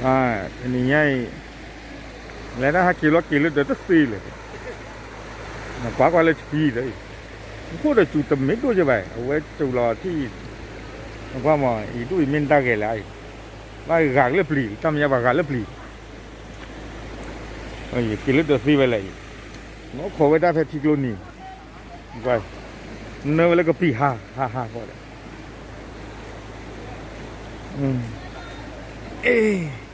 တနံၤညါအံၤ လဲၤတၢ်ဟးက့ၤလီၤက့ၤလၢဒီးတသ့လၢၤ, နကွၢ်ကွၢ်လၢထံဒီးအံၤ, မူခိၣ်ဒီးစူၤတမ့ၢ်ဒိၣ်ကဲဘၣ်, အဝဲစူၤလီၤထံၣ်, နကွၢ်မး အံၤဒိၣ်အံၤမ့ၢ်နတၢ်ဂဲၤလၢအံၤ, ဘၣ်ဂၤလၢပျံၤ တၢ်မညါပှၤဂၤလၢပျံၤ, က့ၤလၢဒီးသ့ဝဲလဲၣ်အံၤ, နအိၣ်ခိးဝဲဒၣ်ဖဲထံကျိနံၤ, နၢဝဲလၢကပံာ်ဟါဟါဟါဃီဒီး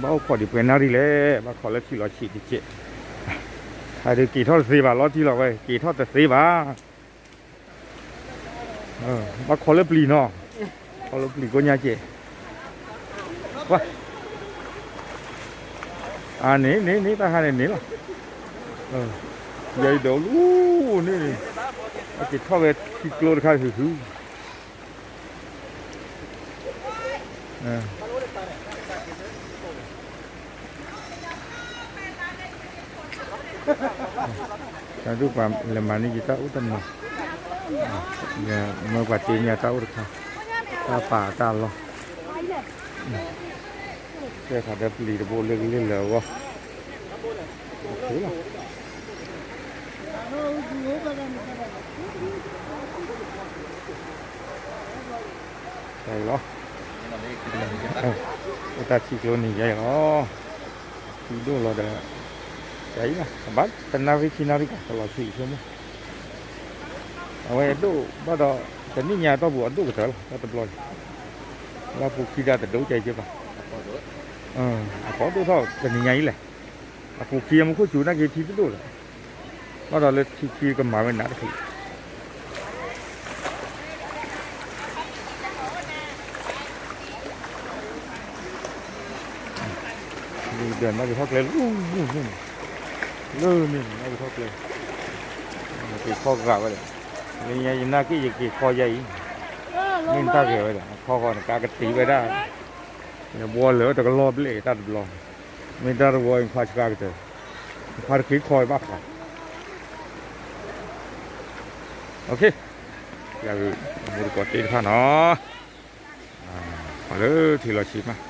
ဘၣ်အိၣ်ခိးဒံးပှဲၤနၣ်ရံၣ်လဲၣ်, ဘၣ်ခိးလၢထံလီၤဆံးတကဲး, ဟဲဒုးက့ၤထီၣ်တသ့ဘၣ်, လီၤထံလီၤဝဲ က့ၤထီၣ်တသ့ဘၣ်, ဘၣ်ခိးလၢပျံၤနီၤ, ခိးလၢပျံၤကိညါကဲး, ဝါ, အန့ၣ်န့ၣ်န့ၣ် တၢ်ဟါန့ၣ်န့ၣ်လီၤ, ယဲအံၤဒီးလူၤန့ၣ်, အက့ၤထီၣ်ဝဲထံကျိတခါဟုဟု တၢ်ဒိၣ်ပှၤလဲၤမၤန့ၢ်ယတၢ်အိၣ်တနီၤ, မၢပှၤတ့ညါတၢ်အိၣ်တခါ, တၢ်ပာ်တၢ်လီၢ်, ကဲခါဒီးပျံၤတဘိလၢကလံၢ်လၢအဂီၢ်, လီၤ, လီၤ, အိၣ်တၢ်ထံကျိနံၤယဲအံၤလီၤ, ထံဒိၣ်လီၤဒီး, ယဲအံၤလီၤ ဘၣ်တနၣ်ရံၣ်ခံနၣ်ရံၣ်ကး တလီၤဆံးဆိကမိၣ်, အဝဲဒိၣ်ဘၣ်ဒီး, တနံၣ်ညါတီၢ်ပူၤအဒိၣ်ကတၢၢ်လီၤ တၢ်တဘျီအံၤ, လၢပူၤခံဒၣ်တဒိၣ်ကဲကဲဘၣ်, အဖီဒိၣ်ထီၣ်တနံၤညါအံၤလဲၣ်, အပူၤခံအမူခိၣ်စူၤနာ်က့ထံတဒိၣ်လၢၤ ဘၣ်ဒီးလၢထံခံကမၤဝဲနးတချုး, ဒီးနီၣ်ဂံၢ်ထီၣ်ကျဲလၢ, လၢန့ၣ်နီၣ်ဂံၢ်ထီၣ်ကျဲ, က့ၤခီဂာ်ဝဲဒီး, လၢညါယနာ်က့ယက့ၤခီယဲအံၤ, မ့ၢ်တၢ်ဂဲၤဝဲဒီး ခီဃီန့ၣ် ကါကတံာ်ဝဲဒၣ်, ယဘှီလၢတကလီၢ်ဘျဲၣ်တၢ်တဘျီ, မ့ၢ်တၢ်တဝီအံၤခွါဆှါကတၢၢ်, ခွါတက့ၤခီဘၣ်ခွါ ယၤဂ့ၤ, မူတကိးတ့တဖၣ်နီၤ, ပှၤလၢထံလီၤဆံးမး,